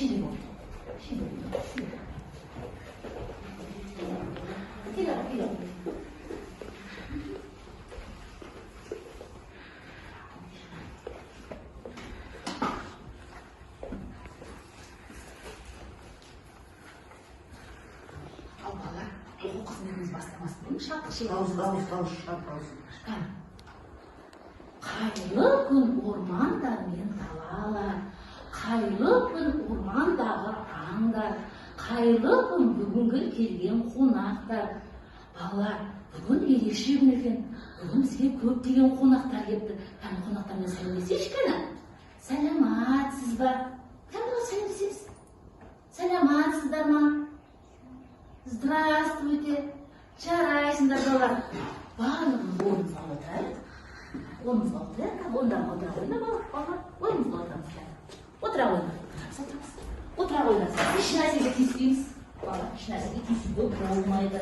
Жерге отыр, жерге отыр. Келе ғой, келе ғой. Ал, балалар, оқу қызметіміз бастамас бұрын шаттық Дауыс, шеріміз. дауыс, дауыс, шығар, дауыс. Кәне. Қайырлы күн, ормандар мен далалар! Қайырлы күн, ормандағы аңдар! Қайырлы күн, бүгінгі келген қонақтар! Балалар, бүгін ерекше күн екен. Бүгін бізге көптеген қонақтар келіпті. Кәне, қонақтармен сәлемдесейікші, кәне. Сәлематсыз ба? Кәне, балалар, сәлемдесеміз. Сәлематсыздар ма? Здравствуйте! Жарайсыңдар, балалар. Барлығымыз орнымызға отырайық. Орнымызға отырайық. Орындарға отыра қойыңдар, балалар. Орнымызға отырамыз, кәне. Отыра қойыңдар. Отырамыз, отырамыз. Отыра қойыңдар. Еш нәрсеге тиіспейміз. Балалар, еш нәрсеге тиісуге болмайды.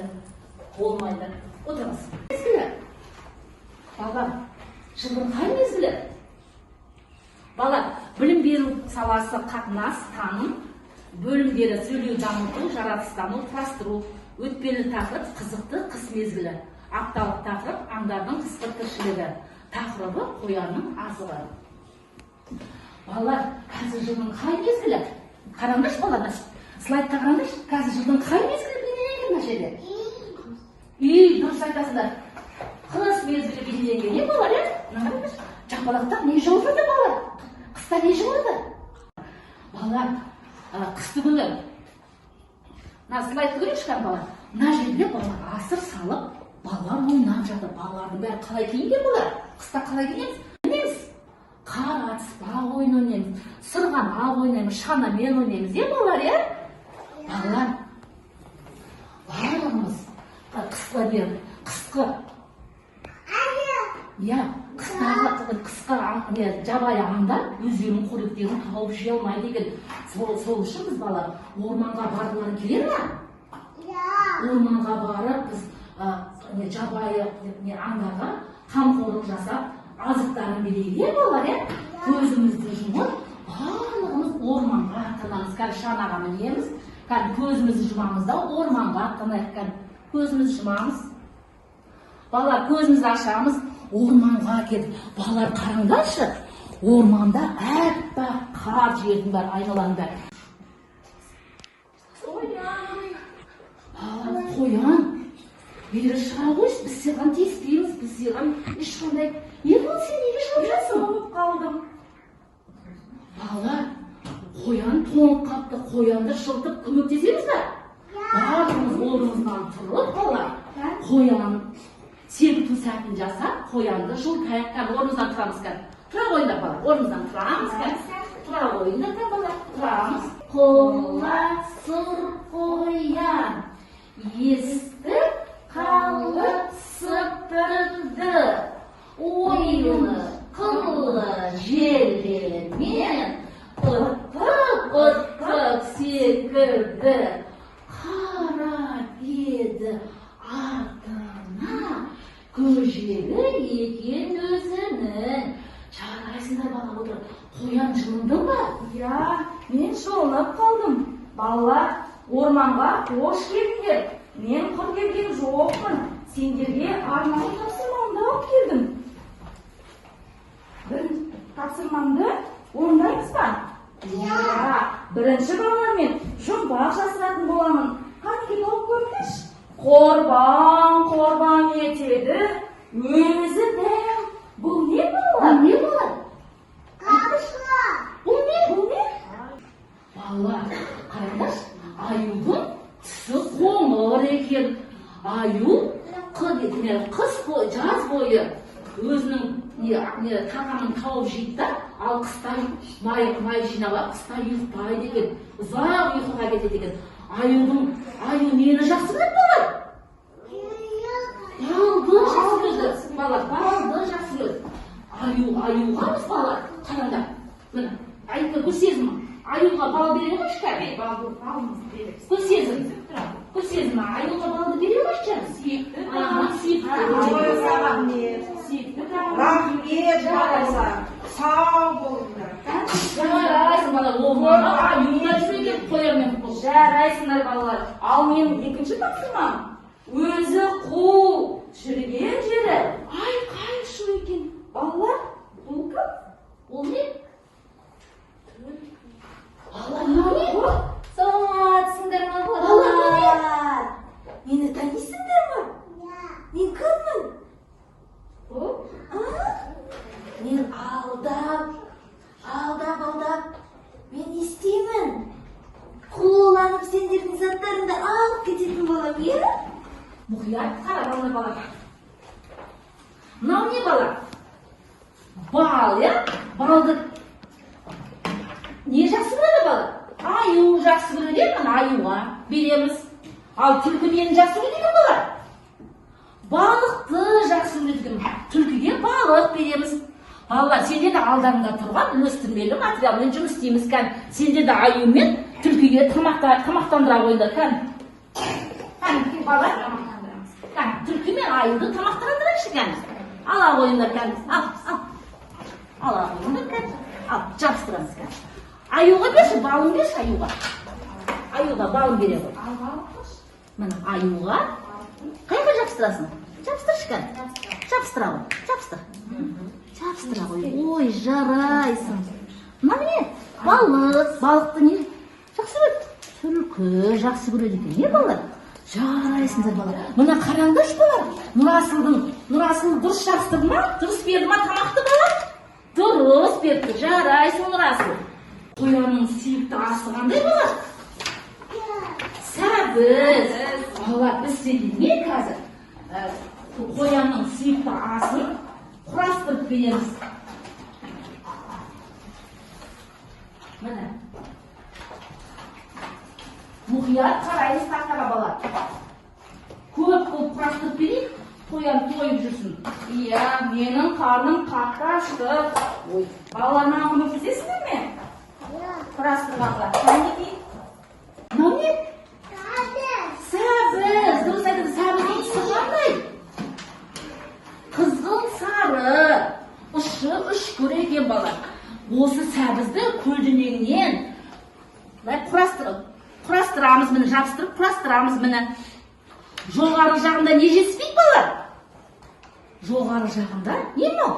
Болмайды. Отырамыз. Мезгілі. Балалар, жылдың қай мезгілі? Балалар, білім беру саласы: қатынас, таным, бөлімдері: сөйлеу дамыту, жаратылыстану, құрастыру. Өтпелі тақырып: қызықты қыс мезгілі. Апталық тақырып: аңдардың қысқы тіршілігі. Тақырыбы: қоянның азығы. Балалар, қазір жылдың қай мезгілі? Қараңдаршы, балалар, слайдқа қараңдаршы. Қазір жылдың қай мезгілі бейнеленген мына жерде? Үй, дұрыс айтасыңдар. Қыс мезгілі бейнеленген, иә, балалар, иә? Мына қараңдаршы. Жапалақтап не жауып жатыр, балалар? Қыста не жауады? Балалар, қысты күні мына слайдты көрейікші, кәне, балалар. Мына жерде балалар асыр салып, балалар ойнап жатыр. Балалардың бәрі қалай киінген, балалар? Қыста қалай киінеміз? Ойнаймыз. Қар атыспақ ойын ойнаймыз, сырғанақ ойнаймыз, шанамен ойнаймыз, иә, балалар, иә? Балалар, барлығымыз қысқы не, қысқы, иә, қыстағы, қысқы не, жабайы аңдар өздерінің қоректерін тауып жей алмайды екен. Сол үшін біз, балалар, орманға барғыларың келе ма? Орманға барып, біз не, жабайы не, аңдарға қамқорлық жасап, азықтарын берейік, иә, балалар, иә? Көзімізді жұмып, барлығымыз орманға аттанамыз. Қазір шанаға мінеміз. Кәдімгі көзімізді жұмамыз да, орманға аттанайық. Кәдімгі көзімізді жұмамыз, балалар, көзімізді ашамыз. Орманға келдік. Балалар, қараңдаршы, орманда аппақ қар, жердің бәрі, айналаның бәрі. Қоян. Балалар, қоян, бері шыға қойшы, біз саған тиіспейміз, біз саған ешқандай. Не болды, сен неге жылап жатсың? Тоңып қалдым. Балалар, қоян тоңып қалыпты. Қоянды жылытып көмектесеміз ба? Барлығымыз орнымыздан тұрып, балалар, қоян сергіту сәтін жасап, қоянды жылытайық. Кәдімгі орнымыздан тұрамыз, кәдімгі. Тұра қойыңдар, балалар, орнымыздан тұрамыз, кәдімгі. Тұра қойыңдар, кәдімгі, балалар, тұрамыз. Құла сұр қоян естіп қалып сыптырды, ойлы қырлы жерлермен ытқып ытқып секірді. Қарап еді артына, көжегі екен өзінің. Жарайсыңдар, бала, отыр. Қоян, жылындың ба? Иә, мен жылынып қалдым. Балалар, орманға қош келдіңдер. Мен құр келген жоқпын. Сендерге арнайы тапсырмамды алып келдім. Бір тапсырмамды орындаймыз ба? Иә. Бірінші балалармен жұмбақ жасыратын боламын. Қанеки, тауып көріңдерші. Қорбаң, қорбаң етеді, өзі дәу. Бұл не, балалар? Бұл не, балалар? Бұл не? Бұл не? Балалар, қараңдаршы, аюдың түсі қоңыр екен. Аю не, қыс бойы, жаз бойы өзінің не тағамын тауып жейді да, ал қыста май жинап алып, қыста ұйықтайды екен, ұзақ ұйқыға кетеді екен. Аю нені жақсы көреді, балалар? Балды жақсы көреді, балалар, балды жақсы көреді. Аюға біз, балалар, қараңдар, міне, аю, Гүлсезім, аюға бал бере қойшы, кәне. Балымызды береміз. Гүлсезім, Гүлсезім, аюға балды бере қойшы, жаным. Сүйікті. Аха, сүйікті. Рахмет. Сүйікті. Рахмет, балалар. Сау болыңдар. Жарайсың, бала. балалар, орманда аю да жүр екен қоянмен қосып. Жарайсыңдар, балалар. Ал менің екінші тапсырмам: өзі қу, жүрген жері айқай шу екен. Балалар, бұл кім? Ол не? Балалар, мынау не? Саламатсыңдар ма, балалар? Мені танисыңдар ма? Мен кіммін? Бұл А? Мен алдап, алдап, алдап, мен не істеймін? Қуланып сендердің заттарыңды алып кететін балам, иә? Мұқият қара, балалар, бала. Мынау не, бала? Бал, иә? Балды не жақсы көреді, бала? Аю жақсы көреді, иә? Мына аюға береміз. Ал түлкі нені жақсы көреді екен, бала? Балықты жақсы көреді екен. Түлкіге балық береміз. Балалар, сендер де алдарыңда тұрған өстірмелі материалмен жұмыс істейміз кән. Сендер де аю мен түлкіге тамақтандыра қойыңдар кән. Кән, бала. Кән, түлкі мен аюды тамақтандырайықшы кән. Ала қойыңдар кән. Ал, ал. Ала қойыңдар кән. Ал, жабыстырамыз кән. Аюға берші, балын берші аюға. Аюға балын бере ғой. Ал балық. Міне, аюға қайға жабыстырасың? Жабыстыршы кән. Жабыстыра ғой. Жабыстыр. Жабыстыра ғой. Ой, жарайсың. Мына не? Балық. Балықты не жақсы көреді? Түлкі жақсы көреді екен. Не, балалар? Жарайсыңдар, балалар. Мына қараңдаршы, балалар. Нұрасыл дұрыс жабыстырды ма? Дұрыс берді ма тамақты, бала? Дұрыс беріпті. Жарайсың, Нұрасыл. Қоянның сүйікті асы қандай, бала? Сәбіз. Балалар, біз сендерге не қазір? Қоянның сүйікті асын құрастырып береміз. Міне. Мұқият қараймыз тақтаға, бала. Көп қылып құрастырып берейік, қоян тойып жүрсін. Иә, менің қарным қатты ашты. Ой, Балалар, маған көмектесесіңдер ме? Құрастырғанға. Кәнекей. Мынау не? Сәбіз. Дұрыс айтады, сәбіздің түсі қандай? Қызғылт сары. Ұшы үшкір екен, бала. Осы сәбізді көлденеңнен былай құрастырамыз, міне, жабыстырып құрастырамыз, міне. Жоғары жағында не жетіспейді, бала? Жоғары жағында не мынау?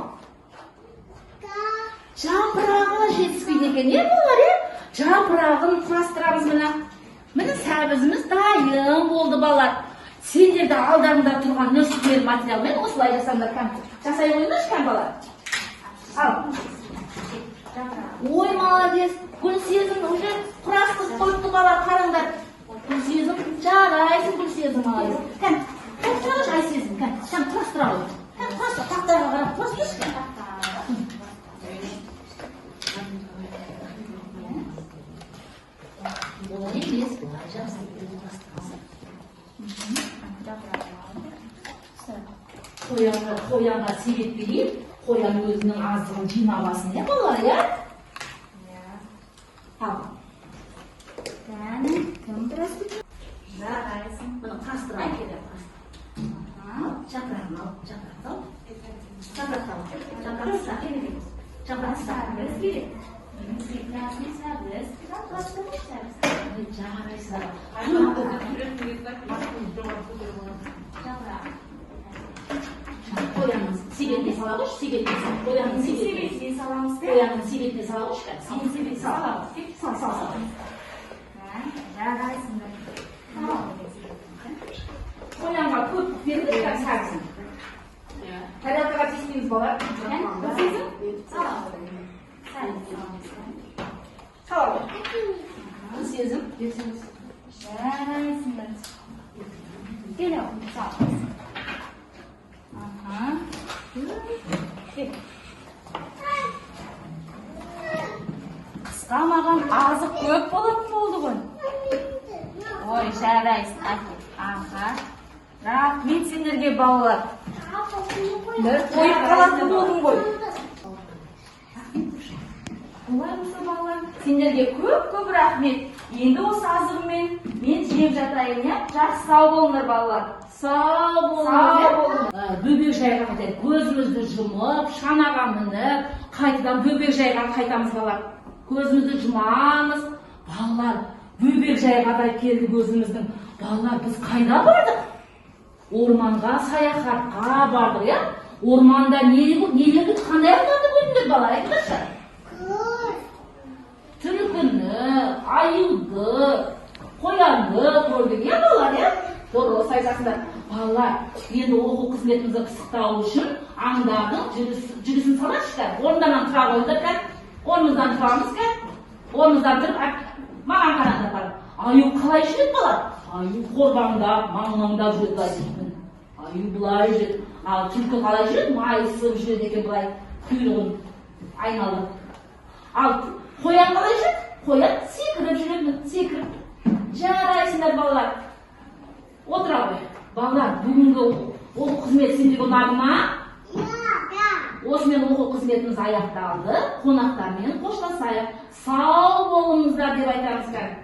Жапырағы жетіспейді екен, иә, балалар, иә? Жапырағын құрастырамыз, міне. Міне, сәбізіміз дайын болды, балалар. Сендер де алдарыңда тұрған нөсірмелі материалмен осылай жасаңдар кән. Жасай қойыңдаршы кән, бала. Ал. Ой, молодец. Гүлсезім уже құрастырып қойыпты, бала, қараңдар. Гүлсезім, жарайсың, Гүлсезім, молодец. Кән, кән, тұра Айсезім, кән, кән, құрастыра ғой. Кән, құрастыр, тақтаға қарап құрастыршы, кән. Олай емес, былай жабыстырып құрастырасың. Қоянға себет берейік, қоян өзінің азығын жинап алсын, иә, балалар, иә? Ал. Кәне, кім құрастырды? Жарайсың. Міне, құрастыра. Ал, жапырағын ал, жапырақты ал. Жапырақты ал. Жапырақты ұста. Жапырақты ұста. Сәбіз керек. Бізге красный сәбіз. Құрастырыңыз сәбіз. Ой, жарайсыздар. Жапырақ. Қоянның себетіне сала қойшы, себетіне сал. Қоянның себетіне. Себетіне саламыз, да? Қоянның себетіне сала қойшы, кәне. Сен себетіне саламыз. Сал, сал, сал. Жарайсыңдар. Қоянға көп беріңдер кәне сәбізін. Тарелкаға тиіспейміз, бала. Гүлсезім? Сәбіз саламыз. Сала ғой. Гүлсезім. Жарайсыңдар. Кел, ал, саламыз. Аха. Кел. Қысқа маған азық көп болатын болды ғой. Ой, жарайсың, әке. Аха. Рахмет сендерге, балалар. Бір Тойып қалатын болдым ғой. Олай болса, балалар, сендерге көп-көп рахмет. Енді осы азығыммен мен жеп жатайын, иә? Жақсы, сау болыңдар, балалар. Сау болыңдар. Сау болыңдар. Бөбекжайға қайтайық. Көзімізді жұмып, шанаға мініп, қайтадан бөбекжайға қайтамыз, балалар. Көзімізді жұмамыз. Балалар, бөбекжайға да келдік өзіміздің. Балалар, біз қайда бардық? Орманға саяхатқа бардық, иә? Орманда не нелерді, қандай аңдарды көрдіңдер, балалар, айтыңдаршы? Түлкіні, аюды, қоянды көрдік, иә, балалар, иә? Дұрыс айтасыңдар. Балалар, енді оқу қызметімізді пысықтау үшін аңдардың жүрісін салайықшы. Орындарынан тұра қойыңдар кән. Орнымыздан тұрамыз кән. Орнымыздан тұрып, маған қараңдар, балалар. Аю қалай жүреді, балалар? Аю қорбаңдап, маңмаңдап жүреді былай. Аю былай жүреді. Ал түлкі қалай жүреді? Майысып жүреді екен былай, құйрығын айналып. Ал қоян қалай жүреді? Қоян секіріп жүреді, секіріп. Жарайсыңдар, балалар. Отыра ғой. Балалар, бүгінгі оқу қызметі сендерге ұнады ма? Осымен оқу қызметіміз аяқталды. Қонақтармен қоштасайық. Сау болыңыздар деп айтамыз кәдімгі.